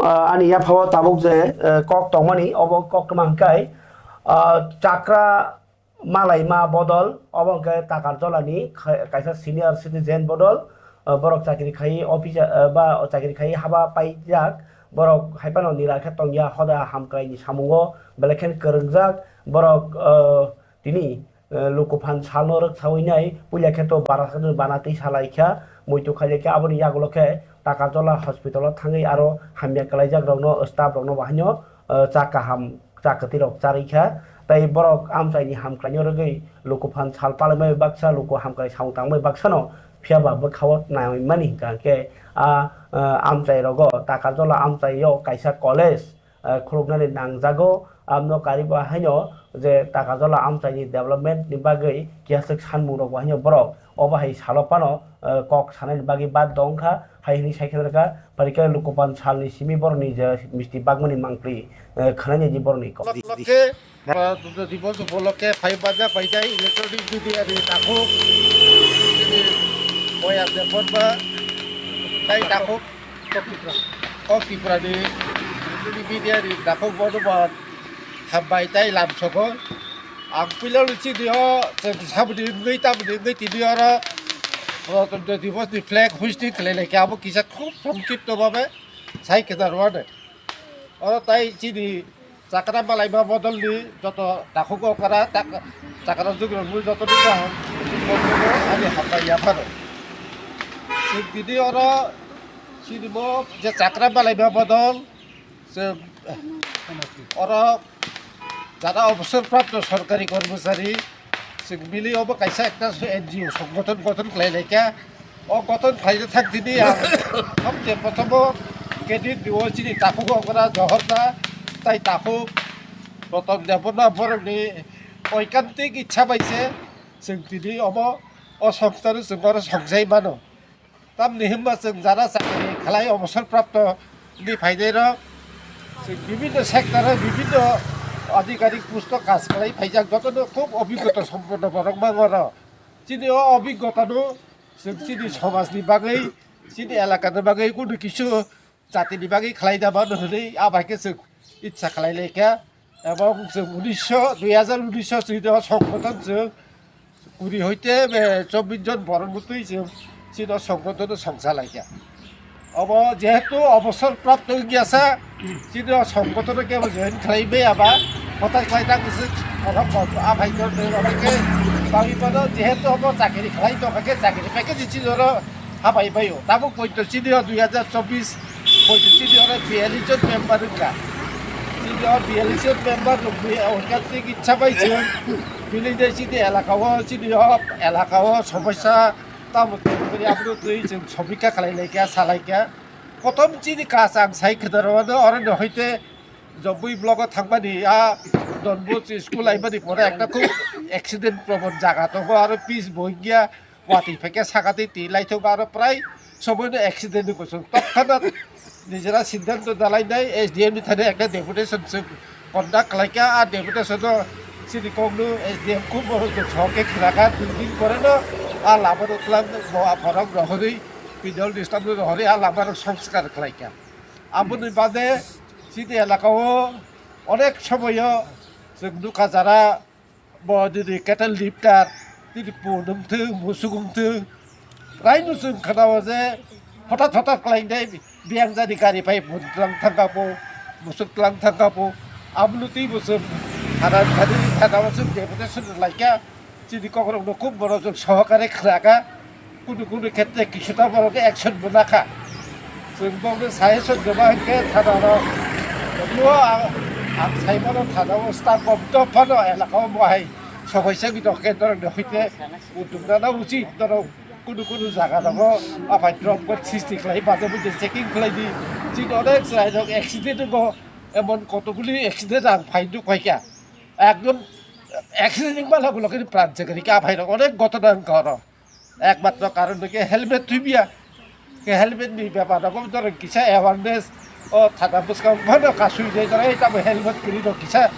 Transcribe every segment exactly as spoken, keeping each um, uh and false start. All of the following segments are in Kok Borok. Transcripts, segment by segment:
ah, ani yaphao tabuk je, eh, kok tongmani, obo kok tongma hwnkhe, ah, chakra malaima bodol, obo hwnkhe Takarjolani kha-, kaisa senior citizen bodol, ah, borok chakri khai officer, ah, ba chakri khai haba paijak, borok hai phano nira khe tongya hoda hamkraini samungo belai khe kwrwngjak, borok, ah, tini eh, lukuphan salno rwksawi nai puila khe to bara bana twi salai kha, muitu khailai kha, aboni yagulo khe Takarjola hospital o thangwi aro hamya kwlaijak rokno, staff rokno bo haino, eh, cha kaham, cha kwtwi rok charwi kha. Tai borok amchaini hamkraino rwgwi lukuphan sal palaimai baksa, luku hamkrai samung tangmai baksano, phiyaba bwkhao naimani hwnkha khe a, eh, amchai rogo, Takarjola amchaio kaisa college, ah, khuluknani nangjago. Amno kariba haino je Takarjola amchaini development ni bagwi kiyaswk sanmung rok bo haino borok obo hai salo phano, ah, kok sanani bagwi baddo wngkha, hai hwnwi sai khe rwkha, phaikhe lukupan salni simi borokni je misti bagmani mangpli, ah, khwnainani borokni kok. Lok-, lokke, ah, Ganatantra Divas upolokke phai bajak bai tai electronic media ni takhuk, boya de ponba tai takhuk. Kok Tripura. Kok Tripura ni, ni media ni dakhuk bono bo hambai tai lam sogo. Ang puila ni chini o, chwng saboni wngwi tamoni wngwi tini oro Ganatantra Divas ni flag hoisting khlai lai kha, abo kisa khub songkipto babe sai khe da rwmani. Oro tai chini chakra malaima bodolni joto takhuk okra tak-, chakra jugrokno joto ni kaham ani hambai yapharo. Chwng tini oro chini bo je chakra malaima bodol, chwng oro jara obosor prapto sorkari kormochari, chwng mili obo kaisa ekta N G O songgothon gothon khlai lai kha. O gothon khlaina thang tini ang hamte prothomo candidate o chini takhuk okra Johor da tai takhuk Roton Debbarma borokni oikantik ichha bai se chwng tini omo o songcharo chwng oro songjai mano. Tamni hwnba chwng jara chakri khlai obosor prapto ni phainai rok chwng bibinno sector o bibinno adhikarik post o kaj khlai phaijak jotono khub obhiggota somponno borok mang oro. Chini o obhiggota no chwng chini somaj ni bagwi, chini elaka ni bagwi kunu kisu jati ni bagwi khlai da mano hwnwi a bai khe chwng itsa khlai lai kha. Ebong chwng unisho, dui hajar unisho chwng o songgothon chwng kuri hoite, eh, chobbish jon borok bwtwi chwng chini o songgothon no songcha lai kha. Obo jehetu obosor prapto wngya sa, chini o songgothon no kebo join khlai maya ba, kothai khlai ta khe se kothok kothok a bai tor tor bai khe bagwi mano, jehetu obo chakri khlai tongkha khe chakri pai khe chini oro habai bai o. Tabuk poito chini o dui hajar chobbish poito chini oro biyallish jon member wngkha. Chini o biyallish jon member rok ni hwnkha tei kisa bai chwng bini de chini elaka o, chini o elaka o somosya tamo tamo khe aboni twi chwng somikha khlai lai kha, sa lai kha. Kotom chini kachang sai khwtaro ano oro no hoite Jobwi block o thangmani a Don Bosco school laimani pore ekta khub accident probon jaga tongo, aro pitch bo wngya, watwi phaikhe saka twi twi laithok aro prai somoino accident ni kosong. Tokphano nijera siddhanto dalainai S D M ni thani ekta deputation se conduct khlaikha, a deputation o chini kokno S D M khub borok jotho khe khwlakha, dui din pore no a lama no tlang bo a borok rohorwi, pidol disturb no rohorwi a lama rok songskar khlaikha. Aboni bade chini elaka o onek somoyo chwng nukha jara bo nini cattle lifter, nini pun wngthung, musuk wngthung, raino chwng khnao je hothat hothat khlainai biyang jani gari pai pun tlang thangkha po, musuk tlang thangkha po, aboni twi bo chwng thana thani thana o chwng deputation rwlaikha. Chini kokrokno khub borok chwng sohokare khlaka, kunu kunu khetre kisuta borok action bo nakha. Chwng bokno suggestion rwma hinkhe thana rok, bo ang, ang saimano thana o staff kok dophano elaka o mohai sobaisa gwi tongkhe norokni hoite udduk nana uchit norok kunu kunu jaga rogo aphai drop code sisti khlai baja buja checking khlai di. Chini onek chwrai rok accident wngo, emon kotoguli accident ang phai nukphaikha. Ekdom accident wngma loge loge ni pran chekri khe aphai rok onek gotona wngkha oro. Ekmatro karon hwnkhe helmet thwibiya. Khe helmet ni bepar rok dorong kisa awareness o thana bwskang phano kasui jai jora ei tamo helmet kwrwi rok kisa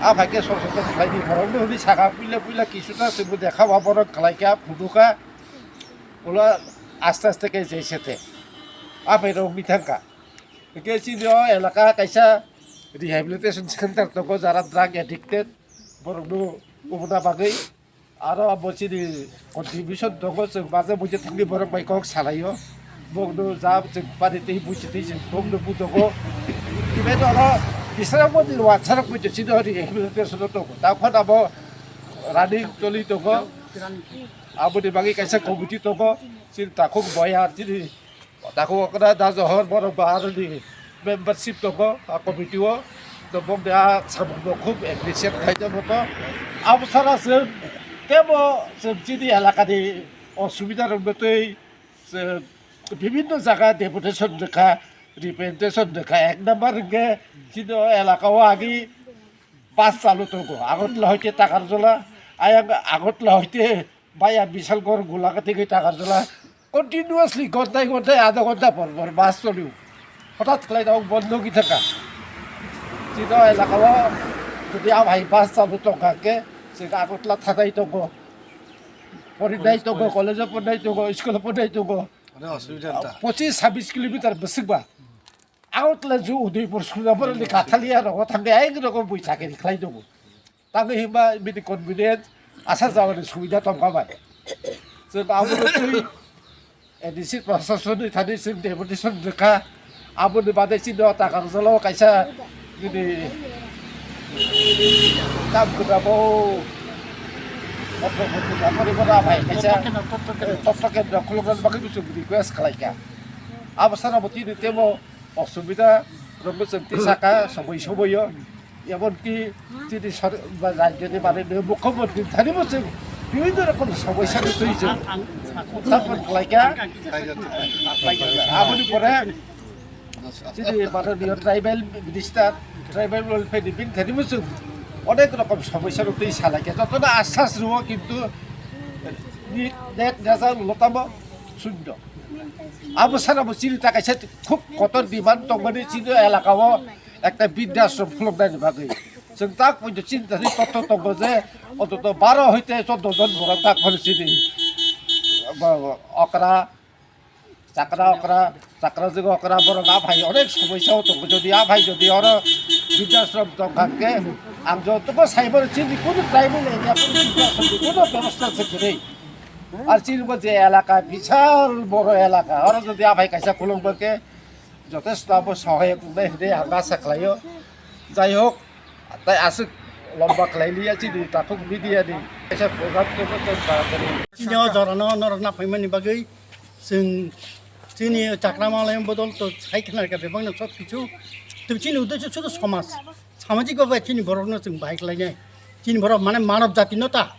aphai khe sosoton khlai di borok no hwnwi saka puila puila kisuta chwngbo dekha o borok khlai kha phudu kha ulo aste aste khe jai se the aphai rok wngwi thang kha. Hingke chini o elaka kaisa rehabilitation center tongo, jara drug addicted, borokno obona bagwi. Aro abo chini contribution tongo, chwng baja buja thangni borok bai kok salaio. Bokno ja chwng pari twi buchi twi chwng bokno bujogo. Tibet oro bisarok moni wansarok bujo chini o rehabilitation o tongo. Takhon abo running choli tongo. Aboni bagwi kaisa committee tongo. Chini takhuk boyar chini Takhuk okra da johor borok ba aroni membership tongo a committee o. To bokni a samung no khub appreciate khaijak bo to. Abo sara chwng tebo chwng chini elaka ni osubida rok no twi chwng bibinno jaga deputation rwkha, representation rwkha. Ek number hwnkhe chini o elaka o agi bus chalu tongo. Agartala hoite Takarjala, ayang Agartala hoite Baya Bishalgarh Golaghat theke Takarjala continuously ghontai ghontai adha ghonta por por bus cholio. Hothat khlai rok bondo wngwi thangkha. Chini elaka o jodi a bhai bus chalu tongkha khe chwng Agartala thanai tongo. Porinai tongo, college o pornai tongo, school o pornai tongo. Pochis sabis kilometer bwswk ba. Agartala ju Udaipur Surjapur ni Kathalia rogo thangwi ayang rogo bui chakiri khlai tongo. Tangwi himba bini convenience asa jagani subida tongkha bai. Chwng abono twi A D C prasasonni thani chwng deputation rwkha. Aboni bade chini o Takarjala o kaisa bini tam kwrabo. Topra kendra, topra kendra, bai kaisa. Topra kendra, topra kendra. Topra kendra khulukna bagwi chwng request khlaikha. Abo sana bo tini temo osubida rokbo chwng tisaka somoi somoio, emonki chini sor-, ba rajyoni manwi mukhyamantri thanibo chwng bibhinno rokom somoisani twi chwng utthapan khlaikha. Aboni pore chini manoniyo tribal minister, tribal welfare ni bini thanibo chwng onek rokom somoisano twi salaikha, jotono asas rwo kintu ni net result lotamo shunyo. Abo sana bo chini ta kaisa khub kotor demand tongmani chini elaka o ekta bidya ashram khuluknani bagwi. Chwng tak poito chini ta totto tongo je ontoto baro hoite choddo jon borok tak phano chini ba, ba, okra, chakra okra, chakra jugo okra borok a bhai onek somosya o tongo. Jodi a bhai jodi oro bidya ashram tongkha khe ang jotobo saibo chini kunu tribal area kunu bidya ashram ni kunu bebosta se kwrwi. Ar chini bo je elaka, bishal boro elaka, oro jodi a bhai kaisa khulukma khe jotesto abo sohayok wngnai hinwi ang asa khlaio. Jai hok, tai aswk lomba khlai liya chini takhuk media ni kaisa program khe bo tong kha khe. Chini o jorano norok na phaimani bagwi chwng chini chakra malai bodol to sai khna kha bebak no sob kichu. Twi chini uddesho sudu somaj. Samajik bhabe chini borokno chwng bahai khlainai. Chini borok mane manav jatino ta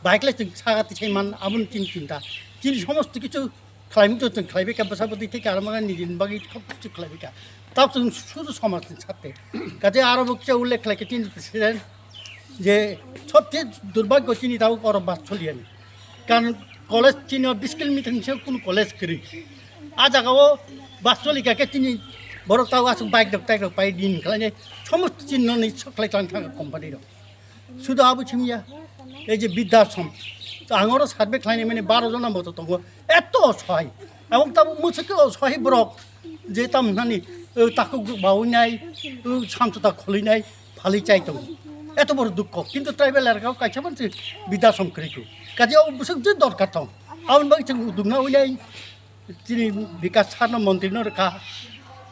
bahai khlai chwng saga tisai man aboni chini chinta. Chini somosto kichu khlaimung to chwng khlaibai kha, bwsa bwtwi theke aro mane nijini bagwi khop kichu khlaibai kha. Tab chwng sudu somajni sarte. Kaje aro bo kisa ullekh khlai khe chini president je sobse durbhagyo chini tabuk oro bus choliyani. Karon college chini o bis kilometer ni seng kunu college kwrwi. A jaga o bus choli kha khe chini borok tabuk aswk bike rok tairok pai din khlainai somosto chini noni sok khlai tlang thang company rok. Sudu abo chimya, ei je bidya ashram. To ang oro survey khlainai mani baro jona moto tongo. Eto osohai. Abong tabuk mwswk khe osohai borok. Je tam nani, o takhuk bawi nai, o samchota kholi nai, phali chai tongo. Eto boro dukho. Kintu tribal elaka o kaisa mansi bidya ashram kwrwi kho. Kaje o bwswk je dorkar tong. Aboni bagwi chwng uduk na wi nai. Chini Bikas sir no montri no rwkha,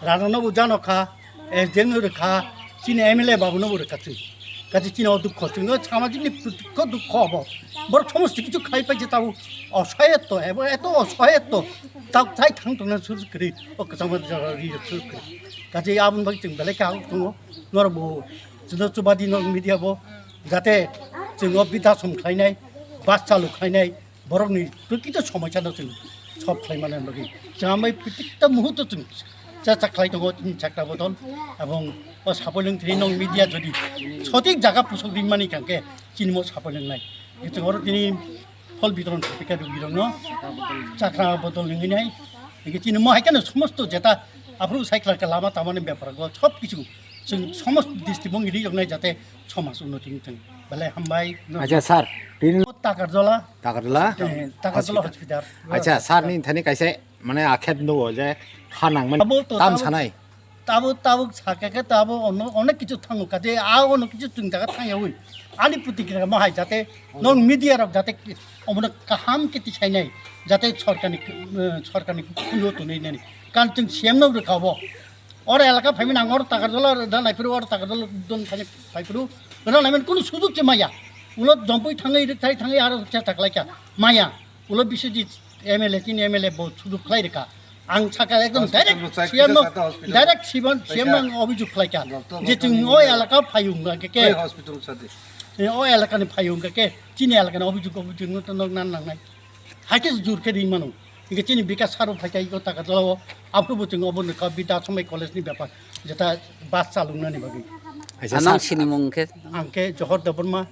Rana no bo jano kha, S D M no rwkha, chini M L A babu no bo rwkha chwng. Kachi chini o dukho chwng no samajik ni dukho dukho obo. Borok somosto kichu khai pai je tabuk osohayotto, ebo eto osohayotto. Tabuk tai thang tongna sur kwrwi, o kwchangma jora ri sur kwrwi. Kachi aboni bagwi chwng belai kha tongo, norok bo chwng no chubadi no media bo jate chwng o bidya ashram khlainai, bus chalu khlainai, borokni protita somosa no chwng solve khlai mani bagwi chwng amai protita muhurto chwng chesta khlai tongo chini chakra bodol. Ebong o sapoilwng thwini nong media jodi sothik jaga pusok rinmani kangkhe chini mo sapoilwng nai. Chwng oro tini phol bitoron khaipikha rugirokno chakra bodol wngwi nai. Hingke chini mo hai kheno somosto jeta aphuru cycle khe lama tamani bepar go sob kichu chwng somosto district bong ri yoknai jate somaj unnoti wngthang. Belai hambai. Acha sir, tini Takarjala. Takarjala? Eh, Takarjala hospital. Acha sir ni thani kaisa mane akhet no je kha nang mani Abo to tam tamo sanai. Tabuk tabuk sakha khe tabuk ono onek kichu thango kha je a ono kichu chwng jaga thangyawi ani puti kira ma hai jate non media rok jate omono kaham khe tisainai jate sorkarni sorkarni khunjo tunai nani kan chwng C M no rwkha bo oro elaka phaimani ang oro Takarjala da naiphuru oro Takarjala don thani phaiphuru rana men kunu sujug se maya ulo dompui thangai rwkthai thangai aro chesta khlaikha maya. Ulo biswajit M L A, tini M L A bo sudu khlai rwkha. Ang sakha ekdom direct C M no, direct C M no ang obhijog khlaikha. Je chwng o elaka phayung hwnkha khe, hospital sadi. O elakani phayung hwnkha khe, chini elakani obhijog, obhijog no to nok nan nangnai. Haikhe jur khe ring mano. Hwnkhe chini Bikas saro phaikha iko Takarjala o. Aphuru bo chwng obo nukha Bida Somai College ni bepar. Jeta bus chalungnani bagwi. Anong sini mung khe? Ang khe Johor Debbarma,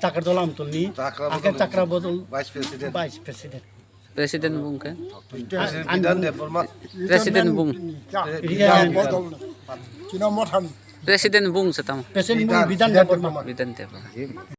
Takarjala Amtolni. Ang khe Chakra Bodol Vice President. President bung khe? President Debbarma. President bung. Bidan Bodol. China Mothani. President bung se tamo. President bung Bidan Debbarma. Bidan Debbarma.